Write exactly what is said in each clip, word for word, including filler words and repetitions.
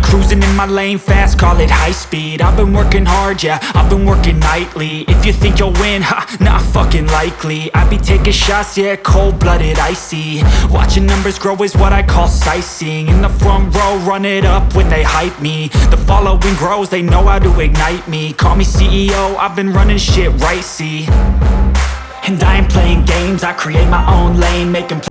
Cruising in my lane fast, call it high speed. I've been working hard, yeah, I've been working nightly. If you think you'll win, ha, not fucking likely. I be taking shots, yeah, cold blooded, icy. Watching numbers grow is what I call sightseeing. In the front row, run it up when they hype me. The following grows, they know how to ignite me. Call me C E O, I've been running shit right, see. And I ain't playing games, I create my own lane, making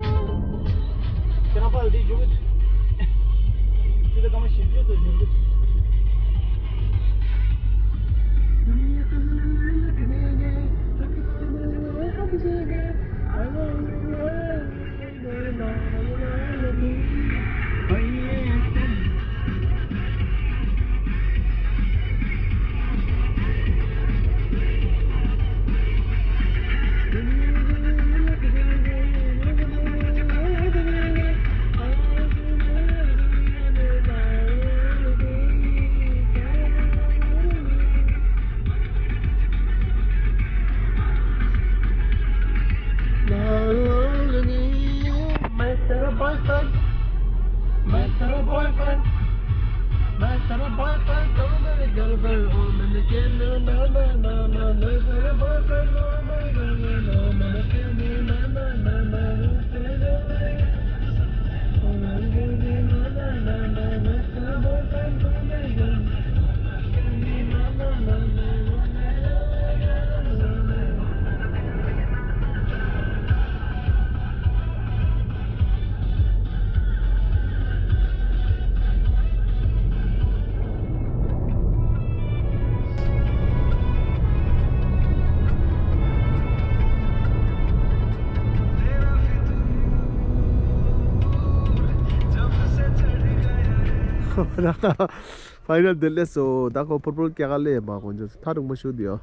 ཕའི་ནལ་དེ་སླེབས་སོང་། ད་ཁོ་ཕུར་ཕུར་སྐྱེལ་ག་སླེབས་ཡིན་པ། དཀོན་མཆོག་ཐག་རིང་པོ་ཞིག་འདུག་ཡ།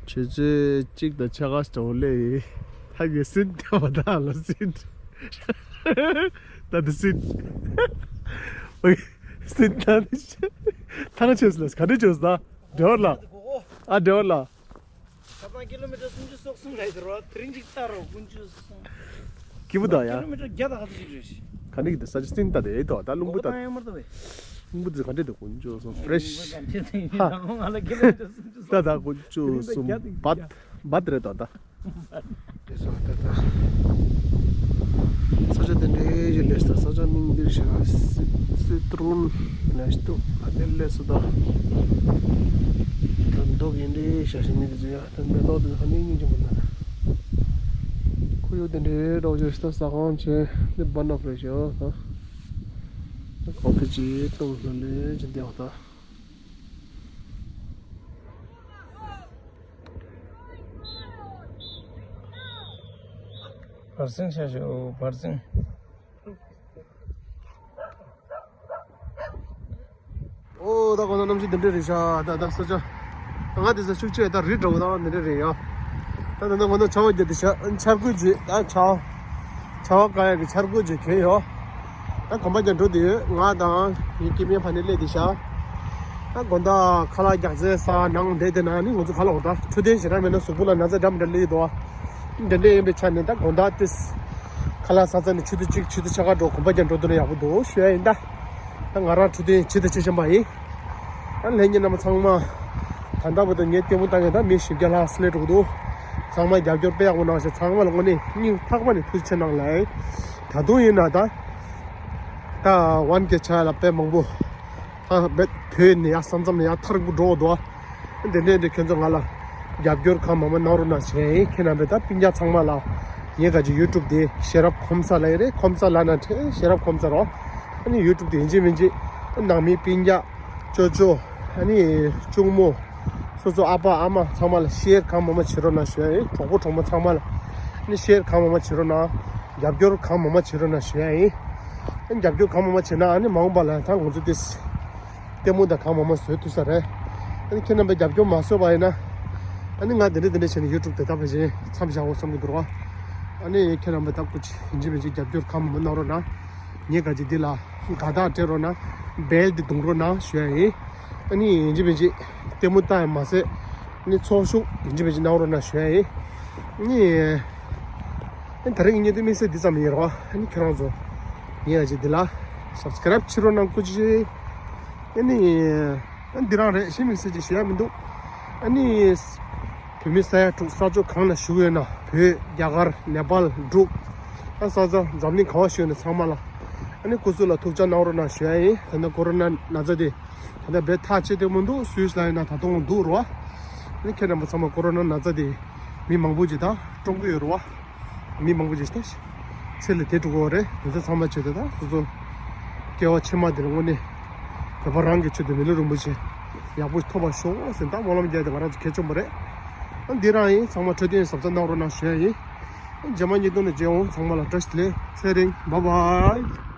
ཆུ་ཚོད་གཅིག་དང་ཕྱེད་ཀ་ཞིག་འགྲོ་སླེབས་ཡིན། ད་གི་སྲིད་ད་བ་ད་ལ་སྲིད། ད་དེ་སྲིད། ཨོ་ཡ། སྲིད་ད་དེ་ཐང་ཆད་སོང་། ག་འདྲ་བྱུང་སོང་། ད་འབྲེལ་བ་ལ། ཨ་འབྲེལ་བ་ལ། ཁ་སང་ཀི་ལོ་མི་ཊར་སུམ་ཅུ་སོ་གསུམ་རེད་དེ་རོ། དེ་རིང་གཅིག་ལྟ་རོ། དཀོན་མཆོག་གསུམ། སྐྱིད་པོ་དང་ཡ། ཀི་ལོ་མི་ཊར་བརྒྱ་དང་ཁ་ཚོད་ཅིག་རེད་ཤི། ག་ནས་ཀྱི་དེ་ས་ཆ་སྟེང་ལྟ་དེ་ཨེ་ཐོག་ད་རླུང་བུ་ལྟ། ད་ཡང་མར་ལྟ་བས། རླུང་བུ་དེ་ག་འདྲས་འདུག་དཀོན་མཆོག་གསུམ། ཧྥི་རེ་ཤི། ཧ། ད་ད་དཀོན་མཆོག་གསུམ། བད་བད་རེད་ད་ད། དེ་སོང་ད་ད། ས་ཆ་དེ་འདྲའི་ཞིག་ལས་ད། ས་ཆ་མིང་འདིར་ཞིག་སི་སི་ཏྲུན་ལས་ཏུ་ཨ་དེ་ལས་སུ་ད། ད་མདོག་ཡིན་འདྲའི་ཞག་ཞིག་མི་དེ་ཚོ་ཡ། ད་མེ་ཏོག་དེ་ཚོ་ཧ་ནི་སྙིང་རྗེ་མོ་ན། ཁོར་ཡུག་དེ་འདྲའི་འདྲ་བོ་ཞིག་ད། ཟ་ཁང་བྱས་འདི་བར་ན་ཕ་རེ་ཤི་ཡོད་ད། ཀོ་ཕི་ཅིག་བཏུང་ལ་ལས་ཅི་འདི་ཡོད་ད། བར་སེང་ཤ་ཤོ་བར་སེང་། ཨོ་ད་གོ་ན་གནམ་གཤིས་འདི་འདྲ་རེད་ཤག་ད་ད་ས་ཆ། ང་དེ་ས་ཤུགས་ཆེ་ད་རི་འདྲ་བོ་ད་འདི་འདྲ་རེད་ཡ། ད་ད་ད་གོ་ན་ཆར་པ་བརྒྱབ་དེ་ཤ་ཆར་འགུལ་བྱེད་ད་ཆར། ཆར་པ་བཀག་ཡག་གི་ཆར་འགུལ་བྱེད་གྱོན་ཡོད། ད་གོམ་པ་རྒྱག་འགྲོ་དུས་ང་དང་ངའི་སྐྱེ་དམན་ཕ་ནི་སླེབས་དེ་ཤག་ད་དགོང་དག་ཁ་ལག་རྒྱག་སའི་ས་ནང་བསྡད་དེ་ན་ནི་ང་ཚོ་ཁ་ལག་འོ་ད་འཕྲོད་བསྟེན་ཞེ་དྲག་མེད་ན་གཟུགས་པོ་ལ་ན་ཚ་འདྲ་མི་འདྲ་སླེབས་ཡོད་དོ། འདི་འདྲ་ཡིན་པའི་ཆ་ནས་ད་དགོང་དག་ཏིས་ཁ་ལག་ཟ་ཚར་ནས་ཆུ་ཚོད་གཅིག་ཆུ་ཚོད་ཕྱེད་ཀ་འགྲོ་གོམ་པ་རྒྱག་འགྲོ་དུས་ན་ཡག་པོ་འདུག་ཞུ་ཡ་ཡིན་ད། ད་ང་རང་འཕྲོད་བསྟེན་བྱེད་དང་བྱེད་བཞིན་པ་ཡིན། ད་ལྷན་རྒྱས་རྣམ་པ་ཚང་མ། ད་ལྟ་བར་དུ་ངའི་ལྟད་མོ་ལྟ་མཁན་ད་མི་བཞི་བརྒྱ་ལྷག་སླེབས་འགྲོ་གི་འདུག་ཚང་མ་རྒྱབ་སྐྱོར་དཔེ་ཡག་པོ་གནང་ཞིང་ཚང་མ་ལ་དངོས་གནས་སྙིང་ཐག་པ་ནས་ཐུགས་རྗེ་ཆེ་གནང་ལགས། ད་དུང་ཡིན་ན་ད། ད་ཝན་ཀེ་ཆ་ལ་དཔེ་མང་པོ། ད་བོད་ནས་ཡར་ས་མཚམས་ནས་ཡར་ཐག་རིང་པོ་འགྲོ་འདུག་དེ་འདྲས་འདི་ཁྱོད་ཚོ་ང་ལ་རྒྱབ་སྐྱོར་གང་མང་མང་གནང་རོགས་གནང་ཞེས་ཡིན། ཁྱེད་རྣམ་པས་ད་སྤུན་ཀྱག་ཚང་མ་ལ་ངའི་ག་ཅིག་ཡུ་ཊུབ་དེ་ཤེས་རབ་ཁོམ་ས་ལ་ཡིན་རེད། ཁོམ་ས་ལ་ན་ཁྲེ་ཤེས་རབ་ཁོམ་ས་རོ། ཨ་ནི་ཡུ་ཊུབ་དེ་ཡིན་གཅིག་མིན་གཅིག་ནང་མི་སྤུན་ཀྱག་ཅོ་ཅོ་ཨ་ནི་གཅུང་མོ་སོ་སོ་ཨ་ཕ་ཨ་མ་ཚང་མ་ལ་ཤེར་གང་མང་མང་བྱེད་རོགས་གནང་ཞུ་ཡ་ཡིན། གྲོགས་པོ་གྲོགས་མོ་ཚང་མ་ལ་ཨ་ནི་ཤེར་གང་མང་མང་བྱེད་རོགས་གནང་། རྒྱབ་སྐྱོར་གང་མང་མང་བྱེད་རོགས་གནང་ཞུ་ཡ་ཡིན། ཨ་ནི་རྒྱབ་སྐྱོར་གང་མང་མང་བྱེད་ན་ཨ་ནི་མ་འོངས་པ་ལ་ད་ང་ཚོ་ཏིས། ལྟད་མོ་དང་གང་མང་མང་བཟོས་ཐུབ་ས་རེད། ཨ་ནི་ཁྱེད་རྣམ་པས་རྒྱབ་སྐྱོར་མ་བཟོས་པ་ཡིན་ན། ཨ་ནི་ང་དེ་འདྲ་དེ་འདྲ་བྱས་ནས་ཡུ་ཊུབ་དེ་ད་ཕལ་ཆེར་མཚམས་བཞག་འོ་བསམ་གྱི་འདུག་ར། ཨ་ནི་ཁྱེད་རྣམ་པས་ད་སྐུ་མཁྱེན་ཡིན་གཅིག་མིན་གཅིག་རྒྱབ་སྐྱོར་གང་མང་མང་གནང་རོགས་གནང་། ངས་ག་ཅིག་འདི་ལ་དགའ་རྟགས་སྤྲད་རོགས་གནང་། བེལ་འདི་རྡུང་རོགས་གནང་ཞུ་ཡ་ཡིན། ཨ་ནི་ཡིན་གཅིག་མིན་གཅིག་ལྟད་མོ་ལྟ་ཡ་མ་ཟད། ཨ་ནི་ཚོགས་ཞུགས་ཡིན་གཅིག་མིན་གཅིག་གནང་རོགས་གནང་ཞུ་ཡ་ཡིན། ཨ་ནི། ཨ་ནི་ད་རེས་ངེད་དུ་དམིགས་བསལ་འདི་ཙམ་ཡིན་རོགས། ཨ་ནི་ཁྱེད་རང་ཚོ་ངས་ཡ་ཅིག་འདི་ལ་ སབ་སི་ཀ་རབ་བྱེད་རོགས་གནང་། སྐུ་མཁྱེན། ཨ་ནི། ཨ་འདི་རང་རེད། གཞན་མིང་ཚིག་ཅིག་ཞུ་ཡ་མི་འདུག་ཨ་ནི། བོད་མི་ས་ཡ་དྲུག་ས་ཕྱོགས་གང་ལ་བཞུགས་ཡོད་ན། བོད། རྒྱ་གར། ནེ་པཱལ། འབྲུག་ཨ་ས་ས་འཛམ་གླིང་ག་བ་བཞུགས་ཡོད་ན་ཚང་མ་ལ། ཨ་ནི་སྐུ་གཟུགས་ལ་ཐུགས་ཅག་གནང་རོགས་གནང་ཞུ་ཡ་ཡིན། ད་ནི་ཀོ་རོ་ན་ན་ཚ་དེ་ད་ལྟ་རྦད་ཐག་ཆད་དེ་མི་འདུག་སུད་སི་ལ་ཡིན་ན་ད་དུང་འདུག་རོ། ཨ་ནི་ཁྱེད་རྣམ་པ་ཚང་མ་ཀོ་རོ་ན་ན་ཚ་དེ་མི་མང་པོ་ཅིག་ད་གྲོངས་ཀྱི་ཡོད་རོ། མི་མང་པོ་ཅིག་ད་ཚེ་ལས་འདས་འགྲོ་གི་ཡོད་རེད། དེ་ཚོ་ཚང་མ་བྱས་ཏེ་ད་སོ་སོ་སྐྱེ་བ་ཕྱི་མ་དེར་དངོས་གནས་བོད་པ་རང་གི་ཆེད་དུ་མི་ལུས་རིན་པོ་ཆེ་ཡག་པོ་ཐོབ་པར་ཤོག་ཟེར་ད་སྨོན་ལམ་རྒྱག་དེ་ང་རང་ཚོ་གལ་ཆེན་པོ་རེད། ཨ་འདི་རང་ཡིན། ཚང་མ་འཕྲོད་བསྟེན་གཟབ་གཟབ་གནང་རོགས་གནང་ཞུ་ཡ་ཡིན། རྗེས་མ་ཉིས་སྟོང་ནས་མཇལ་འོང་། ཚང་མ་ལ་བཀྲ་ཤིས་བདེ་ལེགས། ཚེ་རིང་། བཱའི་བཱའི།